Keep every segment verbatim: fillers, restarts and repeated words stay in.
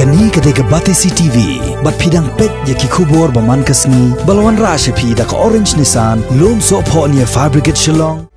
Kane ka dei ka Batesi T V, bad phi dang peit ïa ki khubor ba man ka sngi, ba la wanrah sha phi da ka Orange Nissan, Lumsohphoh near Fire Brigade Shillong.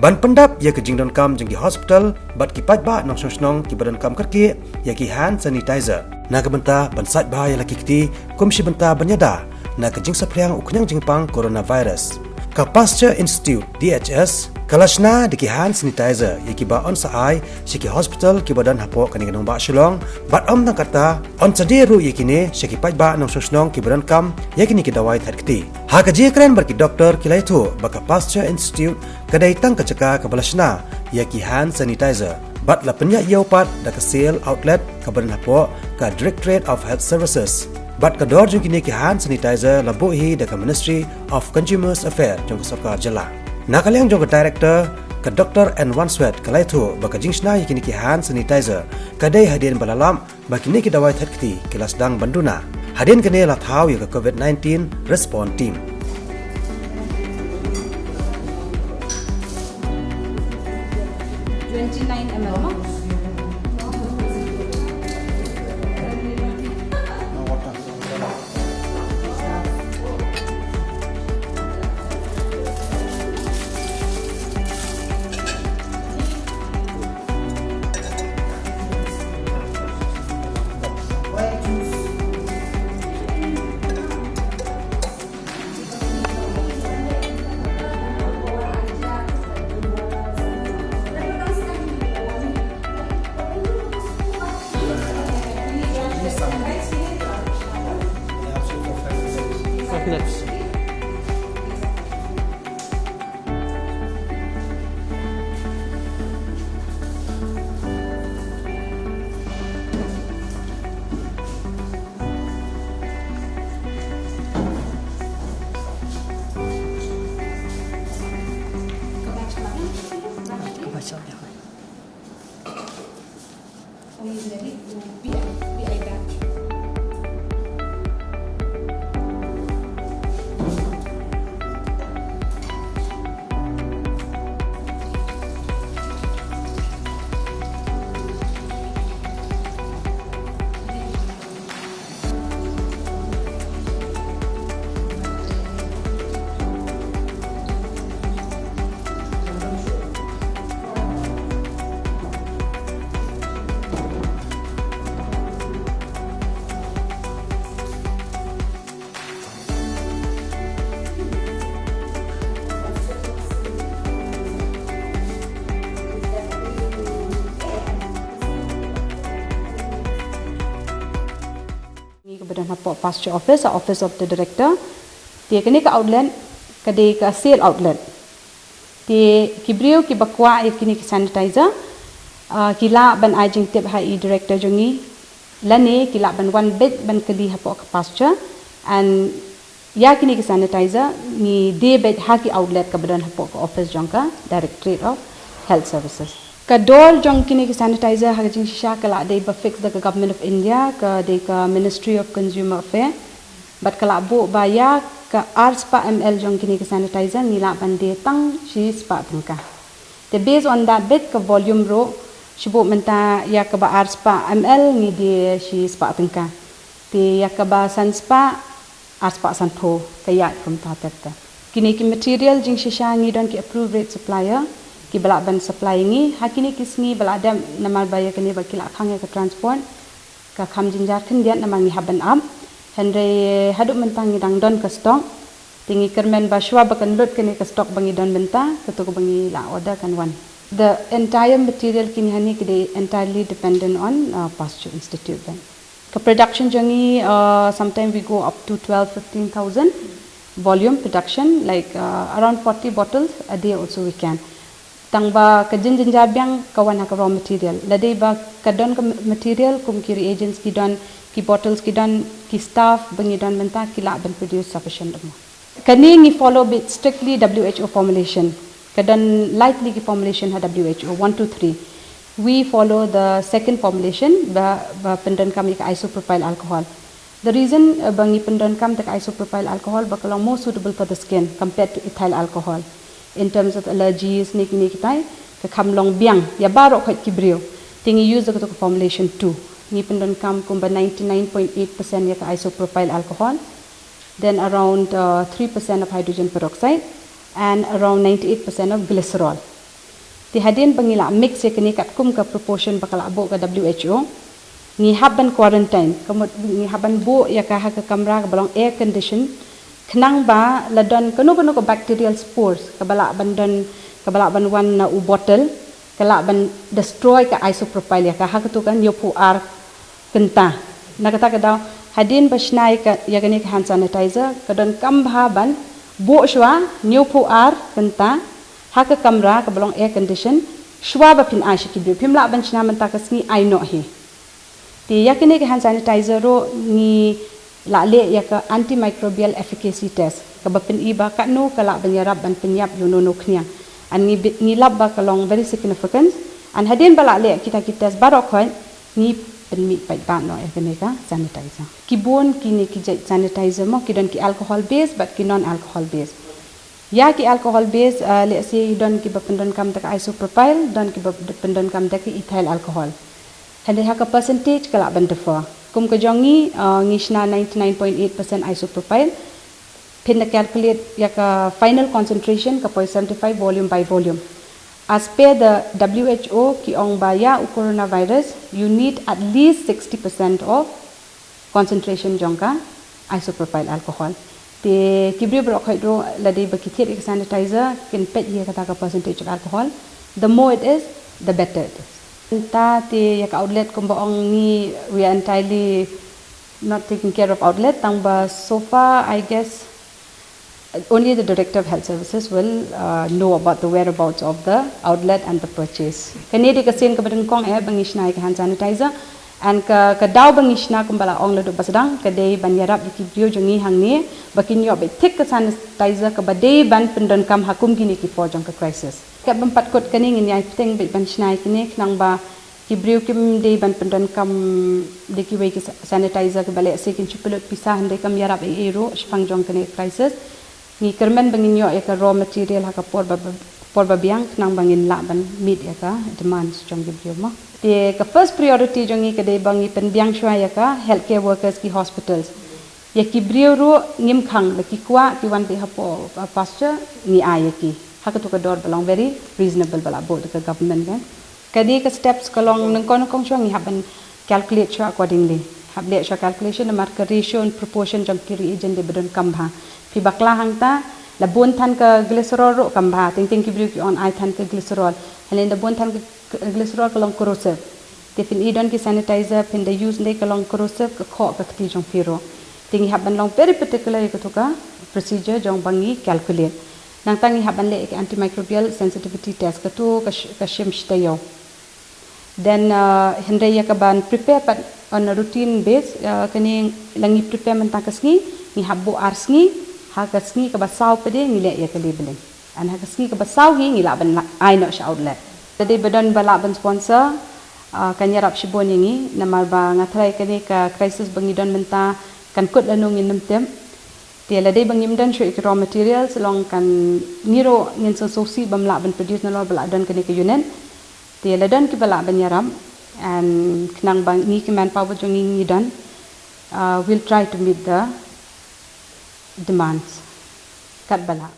Ban pyndap ïa ka jingdonkam jong ki hospital bad ki paidbah nongshong shnong kiba donkam kyrkieh ïa ki hand sanitizer, na ka bynta ban sait bha ïa la ki kti kum shi bynta ban ïada na ka jingsaphriang u khñiang jingpang coronavirus. Ka Pasteur Institute, D H S, ka la shna da ki hand sanitizer ïa kiba yn sa ai sha ki hospital kiba don hapoh kane ka nongbah Shillong, bad ym tang katta, yn sa die ruh ïa kine sha ki paidbah nongshong shnong kiba donkam ïa kine ki dawai thait kti. Ha ka jingïakren bad ki doktor, ki la ïathuh ba ka Pasteur Institute ka dei tang ka jaka kaba la shna ïa ki hand sanitizer, bad la pynïaid ïew pat da ka sale outlet kaba don hapoh ka Directorate of Health Services. Bad ka dor jong kine ki hand sanitizer la buh hi da ka Ministry of Consumers Affairs jong ka sorkar jylla. Na ka liang jong ka director, ka Doktor N Wanswet, ka la ïathuh ba ka jingshna ïa kine ki hand sanitizer ka dei hadien ba la lap ba kine ki dawai thait kti ki la sdang ban duna. Hadien kane la thaw ïa ka COVID nineteen Response Team. Twenty-nine M L, no? Ngi kaba don hapoh Pasture Office, Office of the Director. Te kane ka outlet ka dei ka sale outlet. Te ki briew kiba kwah ïa kine ki sanitizer, ah, ki lah ban ai jingtip ha i director jong ngi, lane ki lah ban wan beit ban kylli hapoh ka Pasture. And ïa kine ki sanitizer ngi die beit ha ki outlet kaba don hapoh ka office jong ka Directorate of Health Services. Ka dor jong kine ki sanitizer ha ka jingshisha ka lah dei ba fix da ka Government of India, ka dei ka Ministry of Consumer Affairs. Bad ka lah buh ba ïa ka ar spah M L jong kine ki sanitizer ngi lah ban die tang shi spah tyngka. Te based on that beit ka volume ruh, shu buh mynta ïa kaba ar spah M L ngi die shi spah tyngka. Te ïa kaba san spah, ar spah sanphew, ka ïaid kumta ter ter. Kine ki material jingshisha ngi don ki approved rate supplier kiba lah ban supply ngi ha kine ki sngi ba lah dep, namar ba ïa kane ba ki lah khang ïa ka transport. Ka kham jynjar khyndiat namar ngi hap ban ap. Hynrei haduh mynta ngi dang don ka stock. Te ngi kyrmen ba shuwa ba kan lut kane ka stock ba ngi don mynta, kato kaba ngi la order kan wan. The entire material kine hangne ki dei entirely dependent on, uh, Pasteur Institute beit. Ka production jong ngi, uh, sometimes we go up to twelve, fifteen thousand volume production, like, uh, around forty bottles a day also we can. Tang ba ka jynjar biang ka wan ha ka raw material. Lada ba ka don ka material kum ki reagents ki don, ki bottles ki don, ki staff ba ngi don mynta ki lah ban produce sufficient amount. Kane ngi follow beit strictly W H O formulation. Ka don lightly ki formulation ha W H O, one, two, three. We follow the second formulation ba, ba pyndonkam ïa ka isopropyl alcohol. The reason uh, ba ngi pyndonkam da ka isopropyl alcohol ba ka long more suitable for the skin compared to ethyl alcohol. In terms of allergies ne kine kitai, ka kham long biang ïa baroh khoit ki briew. Te ngi use da kato ka formulation two. Ngi pyndonkam kumba ninety-nine point eight percent ïa ka isopropyl alcohol. Then around uh, three percent of hydrogen peroxide and around ninety-eight percent of glycerol. Te hadien ba ngi la mix ïa kane katkum ka proportion ba ka la buh ka W H O, ngi hap ban quarantine, ka mut ngi hap ban buh ïa ka ha ka kamra kaba long air condition, khnang ba la don kano kano ka bacterial spores kaba lah ban don, kaba lah ban wan na u bottle, ka lah ban destroy ka isopropyl ïa ka ha kato ka hynñiewphew ar kynta. Na kata ka daw, hadien ba shna ïa ka, ïa kane ka hand sanitizer, ka donkam bha ban buh shuwa hynñiewphew ar kynta ha ka kamra kaba long air condition, shuwa ba phin ai sha ki briew. Phim lah ban shna mynta ka sngi, ai noh hi. Te ïa kane ka hand sanitizer ruh ngi la leh ïa ka antimicrobial efficacy test kaba pyni ba katno ka lah ban ïarap ban pynïap ïa uno uno u khñiang. And ngi bi-, ngi lap ba ka long very significant. And hadien ba la leh kita ki test baroh khoit, ngi pynmih paidbah noh ïa kane ka sanitizer. Ki bun kine ki jait sanitizer mo, ki don ki alcohol base bad ki non alcohol base. Ïa ki alcohol base, uh, lehse don kiba pyndonkam da ka isopropyl, don kiba pyndonkam da ka ethyl alcohol. Hynrei ha ka percentage ka lah ban differ. Kum ka jong ngi, uh, ngi shna ninety-nine point eight percent isopropyl. Phin da calculate ïa ka final concentration ka point seventy-five volume by volume. As per the W H O ki ong ba ïa u coronavirus, you need at least sixty percent of concentration jong ka isopropyl alcohol. Te ki briew baroh khoit ruh lada ba ki thied ïa ka sanitizer, kin peit ïa kata ka percentage of alcohol. The more it is, the better it is. Te ïa ka outlet kumba ong ngi, we are entirely not taking care of outlet, tang ba so far, I guess, only the Director of Health Services will uh, know about the whereabouts of the outlet and the purchase. Kane dei ka sien kaba nyngkong eh ba ngi shna ïa ka hand sanitizer. And ka, ka daw ba ngi shna kumba la ong naduh ba sdang, ka dei ban ïarap ïa ki briew jong ngi hangne ba kin ïoh beit thik ka sanitizer kaba dei ban pyndonkam ha kum kine ki por jong ka crisis. Katba ym pat kut kane ngin ïai bteng beit ban shna ïa kine khnang ba ki briew kim dei ban pyndonkam da kiwei ki sa-, sanitizer kiba lehse kin shu pynlut pisa hynrei kam ïarap ei ei ruh shaphang jong kane ka crisis. Ngi kyrmen ba ngin ïoh ïa ka raw material ha ka por ba, ba, por ba biang khnang ba ngin lah ban meet ïa ka demands jong ki briew mo. Te ka first priority jong ngi ka dei ba ngi pynbiang shuwa ïa ka healthcare workers, ki hospitals. Ïa ki briew ruh ngim khang, lada ki kwah ki wan beit hapoh, uh, pasture, ngi ai ïa ki ha kato ka dor ba long very reasonable ba la buh da ka government kan. Ka dei ka steps ka long nyngkong nyngkong shuwa ngi hap ban calculate shuwa accordingly. Hap leh shuwa calculation namar ka ratio and proportion jong ki reagent dei ba donkam bha. Phi bakla hangta, la bun than ka glycerol ruh kam bha, teng teng ki briew ki ong ai than ka glycerol. Hynrei la bun than ka glycerol ka long corrosive. Te phin i don ki sanitizer, phin da use, hynrei ka long corrosive, ka khoh ka kti jong phi ruh. Te ngi hap ban long very particular ïa kato ka procedure jong ba ngi calculate. Nangta ngi hap ban leh ïa ka antimicrobial sensitivity test, kato ka sh-, ka shim shi taïew. Then, uh, hynrei ïa ka ban prepare pat on a routine base, uh, kane la ngi prepare mynta ka sngi, ngi hap buh ar sngi, ha ka sngi kaba saw pat de ngi leh ïa ka labeling. And ha ka sngi kaba saw hi ngi lah ban la-, ai noh sha outlet. Lada dei ba don ba lah ban sponsor, ah, kan ïarap shibun ïa ngi, namar ba nga tharai kane ka crisis ba ngi don mynta kan kut lano ngin ym tip. Te lada dei ba ngim don shuh ïa ki raw materials, long kan ngi ruh ngin sngewsih bym lah ban produce nalor ba lah don kane ka unit. Te la don kiba lah ban ïarap, and khnang ba ngi ki manpower jong ngi ngi don, ah, we'll try to meet the demands katba lah.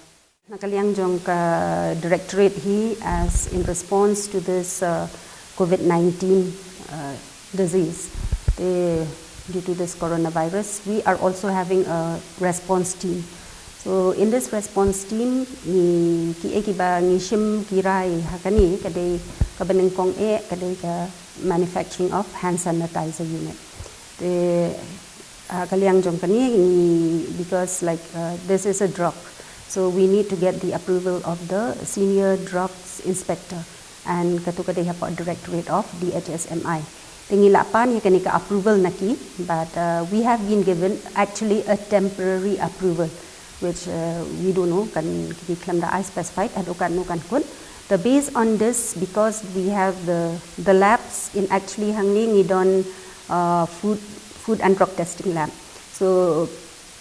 Na ka liang jong ka directorate hi, as in response to this, uh, COVID nineteen, uh, disease, te, due to this coronavirus, we are also having a response team. So in this response team, ngi, kiei kiba ngi shim ki rai ha kane, ka dei kaba nyngkong eh, ka dei ka manufacturing of hand sanitizer unit. Te, ah, ka liang jong kane ngi, because, like, uh, this is a drug, so we need to get the approval of the senior drugs inspector, and kato ka dei hapoh directorate of D H S M I. Te ngi la pan ïa kane ka approval na ki, but, uh, we have been given actually a temporary approval, which, uh, we don't know, kan ki khlem da ai specified haduh katno kan kut. The base on this, because we have the, the labs in, actually hangne ngi don, uh, food, food and drug testing lab. So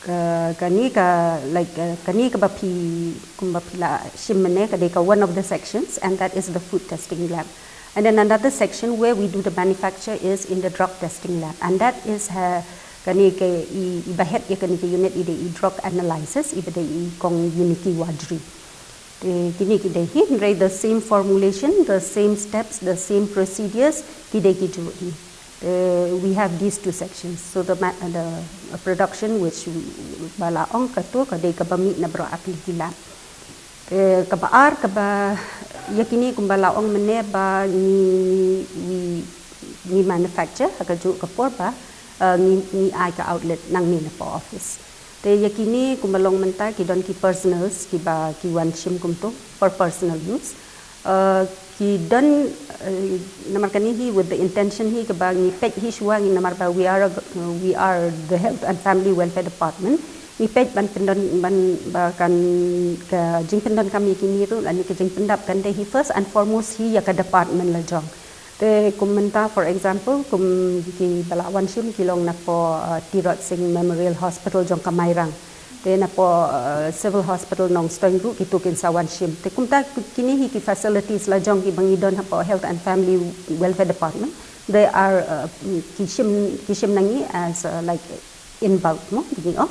ka, kane ka, like, uh, kane kaba phi, kumba phi la shim mynne, ka dei ka one of the sections, and that is the food testing lab. And then another section where we do the manufacture is in the drug testing lab, and that is ha, kane ka i, i ba head ïa kane ka unit i dei i drug analysis, i ba dei i Kong Uniki Wadri. Te kine ki dei hi, hynrei the same formulation, the same steps, the same procedures, ki dei ki juh hi. Te we have these two sections. So the, ma- the production which ba la ong kato ka dei kaba mih na baroh ar tylli ki lab. Te kaba ar kaba ïa kine kumba la ong mynne ba ngi, ngi, ngi manufacture ha kajuh ka por ba, uh, ngi, ngi ai ka outlet nangne na post office. Te ïa kine kumba long mynta ki don ki personals kiba ki wan shim kumto for personal use. Uh, ki don, uh, namar kane hi with the intention hi kaba ngi peit hi shuwa ngi namar ba we are a, we are the health and family welfare department. Ngi peit ban pyndon ban ba kan ka jingpyndonkam ïa kine ruh lane ka jingpyndap kan dei hi first and foremost hi ïa ka department la jong. Te kum mynta, for example, kum ki ba la wan shim ki long napoh, uh, Tirot Sing Memorial Hospital jong ka Mairang. Te napoh, uh, Civil Hospital Nongstoiñ ruh kito kin sa wan shim. Te kumta kine hi ki facilities la jong kiba ngi don hapoh Health and Family Welfare Department. They are, uh, ki shim, ki shim na ngi as, uh, like, in bulk mo, bini o.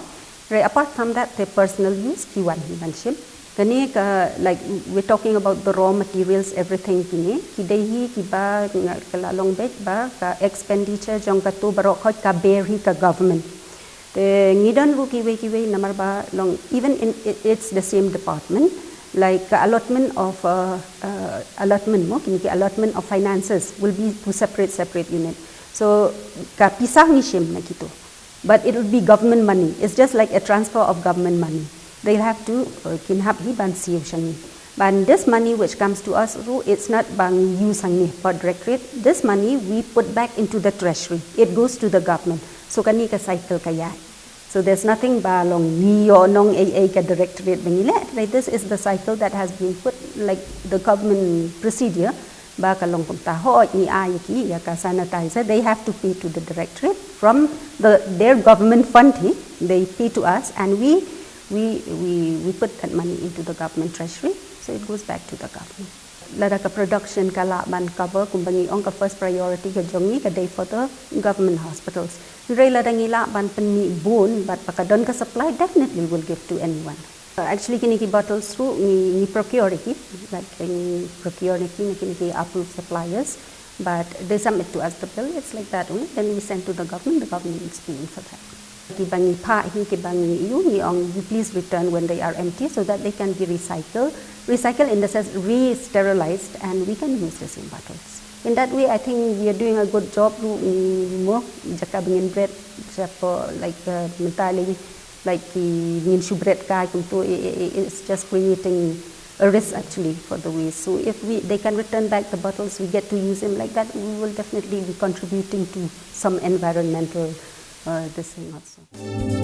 Right, apart from that, te personal use ki wan hi ban shim. Kane ka, like, we're talking about the raw materials, everything kine. Ki dei hi kiba nga ka la long beit ba ka expenditure jong kato baroh khoit ka bear hi ka government. Te ngi don ruh kiwei kiwei namar ba long even in it, it's the same department. Like ka allotment of, uh, uh, allotment mo, kine ki allotment of finances will be to separate, separate unit. So ka pisa ngi shim na kito. But it will be government money. It's just like a transfer of government money. They'll have to, uh, kin hap hi ban siew sha ngi. But this money which comes to us ruh, it's not ba ngi use hangne for directorate. This money we put back into the treasury. It goes to the government. So kane ka cycle ka ïaid. So there's nothing ba long ngi ïoh nong ei ei ka directorate ba ngi leh. Right? This is the cycle that has been put, like, the government procedure. Ba ka long kumta, hooid ngi ai ïa ki ïa ka sanitizer, they have to pay to the directorate from the, their government fund hi, they pay to us and we, we, we, we put that money into the government treasury, so it goes back to the government. Lada ka production ka lah ban cover, kumba ngi ong, ka first priority ka jong ngi ka dei for the government hospitals. Hynrei lada ngi lah ban pynmih bun bad ba ka don ka supply, definitely will give to anyone. Uh, actually kine ki bottles ruh ngi, ngi procure ki, like, ngi procure ki na kine ki approved suppliers, but they submit to us the bill. It's like that only. Then we send to the government. The government is paying for that. Kiba ngi phah hi, kiba ngi ïoh, ngi ong you please return when they are empty so that they can be recycled. Recycled in the sense re-sterilized and we can use the same bottles. In that way, I think we are doing a good job ruh, ngi mo, jaka ba ngin bret shapoh, like, uh, mynta lei, like, ki ngin shu bret kai kumto, i, i, i, it's just creating a risk actually for the waste. So if we, they can return back the bottles, we get to use them like that, we will definitely be contributing to some environmental, uh, this thing also.